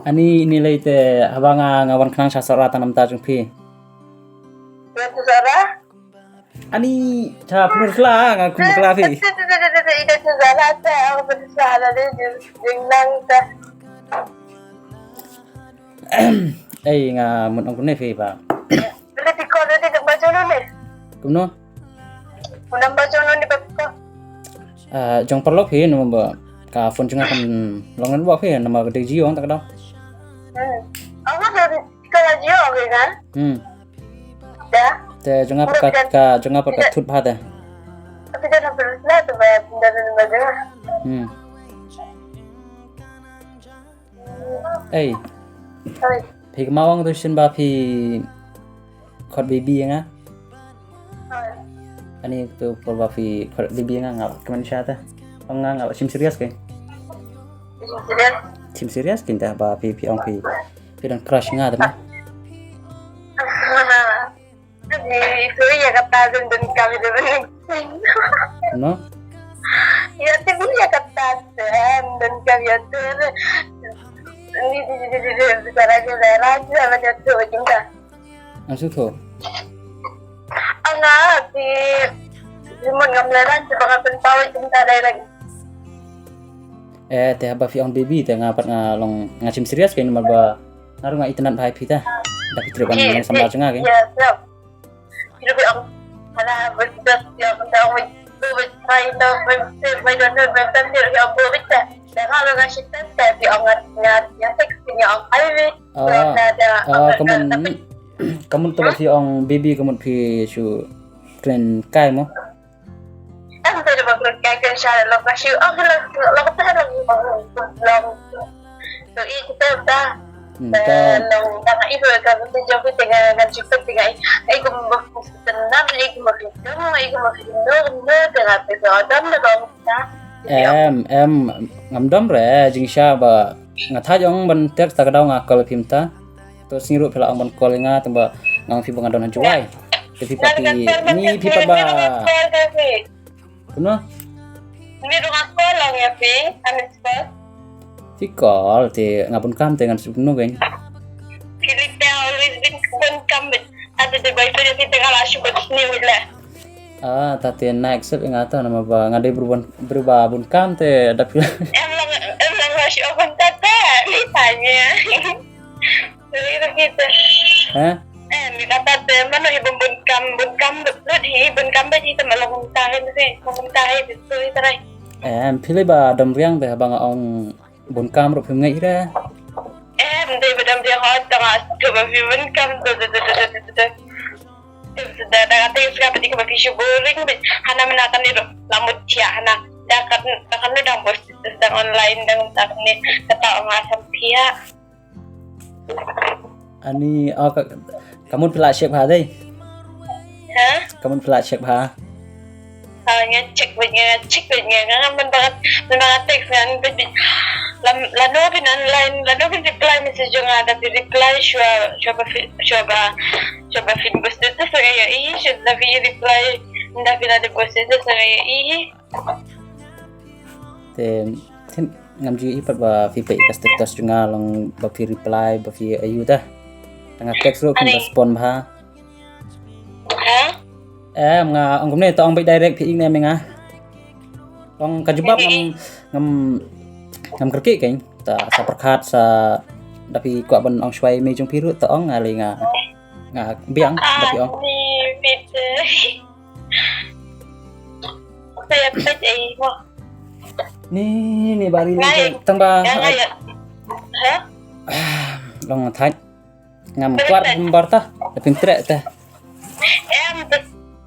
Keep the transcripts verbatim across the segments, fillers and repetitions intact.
Ani ini lei te haba nga nga wan khnang sha Sohra tang namta jong phi. Wan sha Sohra? Ani cha pynur sla nga kum kla phi. Ida cha Sohra ta, aku pynur sla la de jing nang ta. Ei, nga mut ong kumne phi ba. Beli piko dei dei ba jono ne. Kumno? Number jong no ni ba piko. Ah, jong paralok phi number ba ka phone jong nga kan long number phi number ka dei Jio ong ta ka dong. Hmm. Aku dei ka la Jio ke kan? Hmm. Da. Te jong nga ka ka jong nga ka thut bha te. Tapi dah number na tu ba dah number jong nga. Hmm. Ei. Oi. Phi kynmaw ong tu sien ba phi khot baby ïa nga. Oi. Ani tu por ba phi khot baby ïa nga nga kmen sha ta. Ong nga nga shim serious ke. Shim serious? Shim serious ke ta ba phi phi ong phi. Phi don crush nga ta ma. Ni tu ïa kata don don kami don. No? Ïa tu ïa kata don don kami don. Ni di di di di di cara ke dah raja macam tu macam dah. Ang shu tu. Anga di di mon ngam leran cuba ngam pynpaw macam dah dah lagi. Eh, te haba phi ong baby te nga pat nga long nga shim serious ke namar ba nga ruh nga itynnad bha ïa phi ta. Da phi trip ban long samla jong nga ke. Yes, yes. Phi ruh phi ong hala bes bes ïa ka ong bes bes bai to bes bes bai to bes bes bai to ïa bes bes. Da nga ruh nga shim serious te phi ong nga nga ïa tek phi ong ai bes. Ah, ah, kamun kamun to ba phi ong baby kamun phi shu kren kai mo. Em, te ba kren kai kren sha long ka shu ong long long ka long long. So i kita ta. Hmm, ta long ta i ba ka te jong te nga nga ju te nga i kum ba tenam i kum ba kren i kum ba kren no no te nga te ka dam na long ta. Em em ngam dam re jingshisha ba nga thait ong ban text ta ka daw nga call phim ta. To sngi ruh phi la ong ban call ïa nga tang ba nga ong phi ba nga don ha Jowai. Te phi pat phi ni phi pat ba. Kumno? Ni ruh nga call ong ïa phi. Phi call te nga bun kam te ngan shu kumno kein. Phi te always been bun kam bit. Ata te bai phi te nga la shu bit sniew bit la. Ah, ta te na accept ïa nga ta namar ba nga dei bru bun bru ba bun kam te da phi. Em lang em lang la shu bun ta ta. Ni tanya. Ri ri kita. Ha? Eh, ni kata te mano hi bun bun kam bun kam bit hi bun kam bit hi te ma long ta hi te ma long ta hi te tu hi te rai. Em, phi lei ba dom riang te haba nga ong bun kam ruh phim ngeit re. Em, dei ba dom riang hot ta nga tu ba phi bun kam tu tu tu tu tu tu. Da da kata ska pati ka ba phi shu boring bit hana mena kan ni ruh la mut sia hana da kan da kan ni dang bos da online dang tak ni kata ong asam pia. Ani, oh, ka, ka mut phi la check bha dei. Ha? Ka mut phi la check bha. Ha, nga check bha, nga check bha, nga nga man ba man ba text ngan bha. Lam lano bin online, lano bin reply message jong nga da bi reply shwa shwa ba fi- shwa ba shwa ba fin bus tu tu sa nga ïa i, shwa da bi reply da bi da bus tu tu sa nga ïa i. Te, te ngam ju ïohi pat ba phi peit ka status jong nga long ba phi reply ba phi ayu ta. Te nga text ruh phin respond bha. Ha? Em nga ong kumne to ong beit direct phi ing ne me nga. Ong ka jubab ngam ngam ngam kyrkieh kein. Ta sa pyrkhat sa da phi kwah ban ong shwai me jong phi ruh to ong nga lei nga nga biang da phi ong. Ni phi te. Saya pet ai mo. Ni ni bari ni tang ba. Ha? Long thait. Ngam kwat bar ta. Tapi trek ta. Em,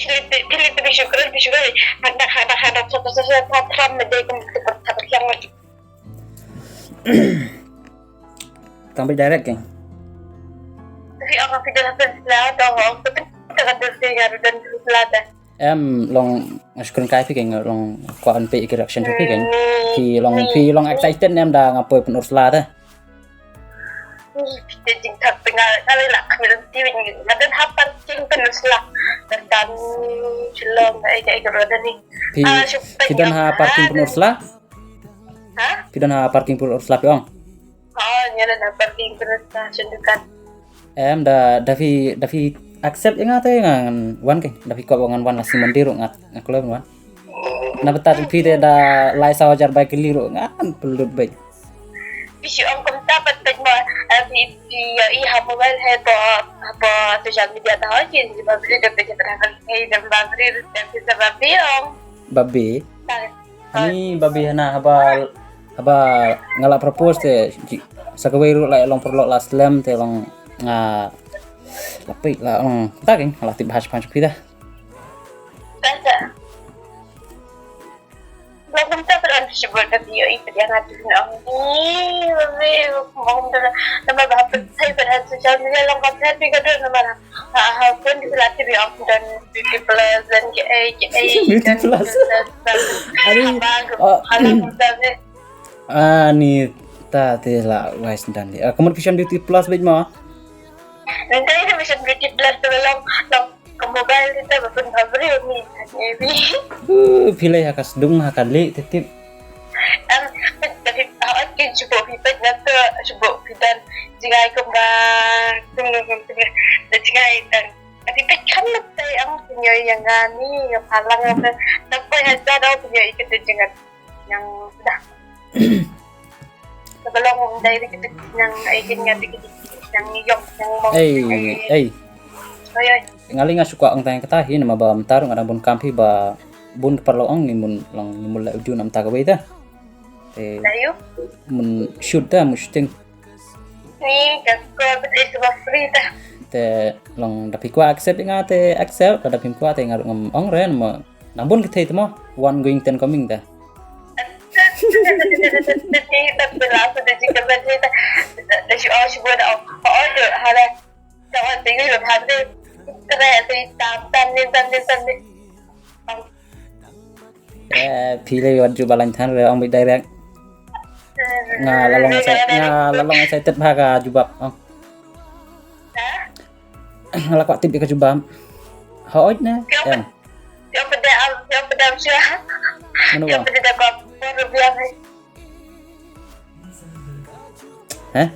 pili pili pili syukur pili syukur. Hadak hadak hadak satu satu patram medai kum satu satu yang lagi. Tang beit direct keng. Tapi orang tidak selesai atau orang tu kan tak ada sih yang dan selesai. Em long nga shu kren kai phi keng long kwah ban peit ki reaction jong phi keng. Phi long phi long excited ne em da nga poi pynur sla te. Phi te jingthak te nga nga le lak kmie lynti nga don ha parking pynur sla. Te kan shlong ai ai ka roda ni. Phi phi don ha parking pynur sla? Ha? Phi don ha parking pynur sla phi ong? Oh, ïa la na parking terus na shen dukan. Em, da, da phi, da phi accept ïa nga te ngan wan keiñ. Da phi kwah ba ngan wan la sngi Monday ruh nga, nga kloi ban wan. Na bynta jong phi te da lai saw hajar bai kylli ruh ngan pynlut beit. Phi shu ong kumta pat peit mo, eh, phi, phi ïohi ha mobile hapoh, hapoh social media ta ho kin ji ba bri da peit ha ka hei da ba bri da phi sa ba bri ong. Ba bri. Ani babi hana haba, haba nga la propose te ji-, sa kawei ruh la long paralok la slem te long nga la peit la long ta keiñ la tip bha shipang shuki da. Tata. Long kumta pat on shibun ka video i pat ïa nga tu na ong. Ih, babi, mong tu na, nama ba hapet sai pat ha social media long ka phet pi ka tu nama na. Ha, ha, pun ki la tip ïa ong don beauty plus don ki ei, ki ei, Beauty don plus. Plus, plus. Ani, Abang, oh, abang, abang, eh. Ani, ta te la wise dan di. Ah, ka mut vision beauty plus beit mo? Ntai ka vision beauty plus tu long, long ka mobile kita ba pun bhabri ni. Ani, bi. Uh, phi lei ha ka sdung ha ka lei te tip. Em, tapi, ah, ki cuba phi peit na tu, cuba phi dan jingai kumba, tunggu, tunggu, tunggu. Dan jingai dan. Tapi peit kan na tai ang punya yang ngani, yang palang apa. Tapi ada dah punya ikut dengan yang dah. Sebelum dari kita yang aikin yang dikit yang yong yang mau. Ei, ei. Oi, oi. Nga lei nga shu kwah ong tang kata hi namar ba mynta ruh nga dang bun kam hi ba bun ki paralok ong ngi mun long ngi mun leh video na mynta kawei ta. Te Tayu. Mun shoot ta, mun shooting. Ni ka ko ba dei ba free ta. Te long da phi kwah accept nga te accept, da phim kwah te nga ruh ngam ong re namar nang bun ki thei te mo, one going ten coming ta. Ni ta phi la sa da ji ka ba ji ta. Da shi o shi bo da o. O do hala. Ka wan te ngi lo ha de. Kre te tam tam ni tam ni tam ni. Eh, phi lei wat jubab lain than re ong beit direct. Nga la long excited, nga la long excited bha ka jubab. Ong. Nga la kwah tip ïa ka jubab. Hooid ne? Em. Ïa phi da, ïa phi da sha. Mano bang? Ïa phi da ka por biang. Heh?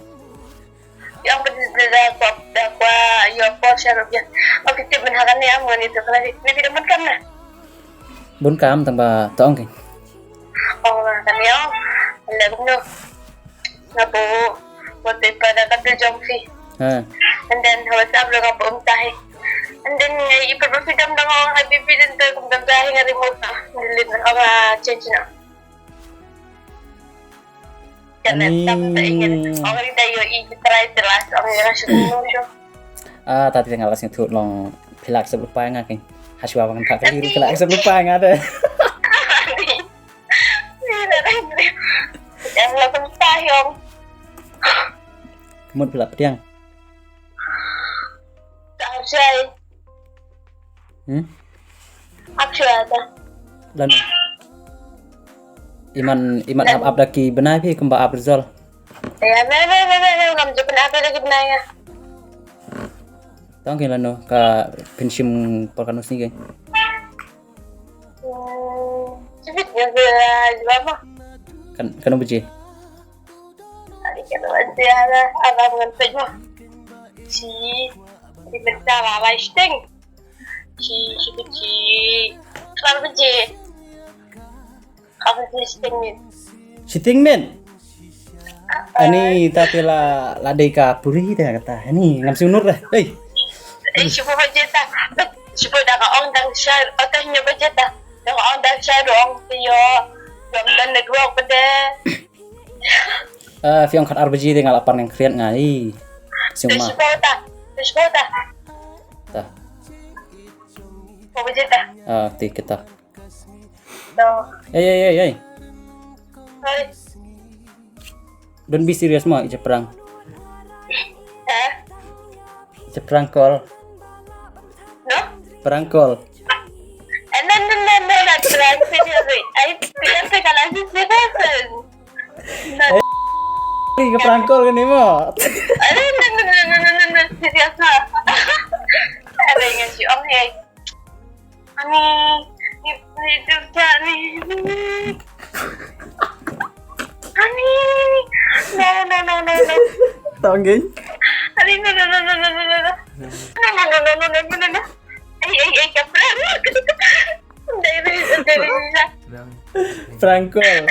Ïa phi da, da ka, da ka, ïa por sha ruh biang. Okey, tip mynta kan ïa mo ni tu kan ni. Ni phi da bun kam na? Bun kam tang ba tong keiñ. Oh, kan ïa. Le bun no. Nga buh wallpaper da ka tu jong phi. Ha. And then WhatsApp ruh nga buh mynta hi. And then nga i put ba phi dang dang ong habibi, then te kum dang dah hi nga remove ta. Delete na, nga change na. Ani. Ong ri da ïohi ki try te last ong ïa nga shu kumno shu. Ah, ta te nga la sngewthuh long phi la accept lypa ïa nga keiñ. Hashwa ba ngan phah kali ruh phi la accept lypa ïa nga de. Yang la kumta hiong. Ka mut phi la pdiang. Ka hapsai. Hmm? Hapsai ta. Lano? Iman, iman ap, ap da ki bnai phi kumba ap result. Ya, me, me, me, me, me, ngam ju pynap da ki bnai ya. Tang keiñ lano ka pynshim por kano sngi keiñ. Hmm, sibit ya, ya, ya, apa? Kan, kano baje? Ari kano baje, ala, ala ngan peit mo. Shi, di bynta la lai sting. Shi, shi, shi, kano baje? Kano baje sting ni? Sting men. Ani ta te la, la dei ka puri te kata. Ani ngam sngewthuh re. Hei. Eh, shu baje ta. Shu da ka ong dang shai, ata hynñiew baje ta. Da ka ong dang shai ruh ong te ïoh. Ïoh dan network pede. Ah, phi ong khat ar baje te nga la par ngan khriat nga. Ih. Sngewma. Shu ta. Shu ta. Ta. Baje ta. Ah, te kita. Ei, ei, ei, ei. Hai. Don't be serious mo, it's a prank. Hah? It's a prank call. No? Prank call. Eh, no, no, no, no, not prank, seriously. I seriously, kalau serious. No. Eh, ka prank call kane mo. Eh, no, no, no, serious mo. Ada yang ngasih ong, hey. Ani, ni, ni, ni, ni. Ani. No, no, no, no, no. Tawang geng. Ani, no, no, no, no, no, no, no, no. No, no, no, no, no, no, no, no. Ei, ei, ei, ka prank. Dai, dai, dai, dai, dai. Prank. Prank call.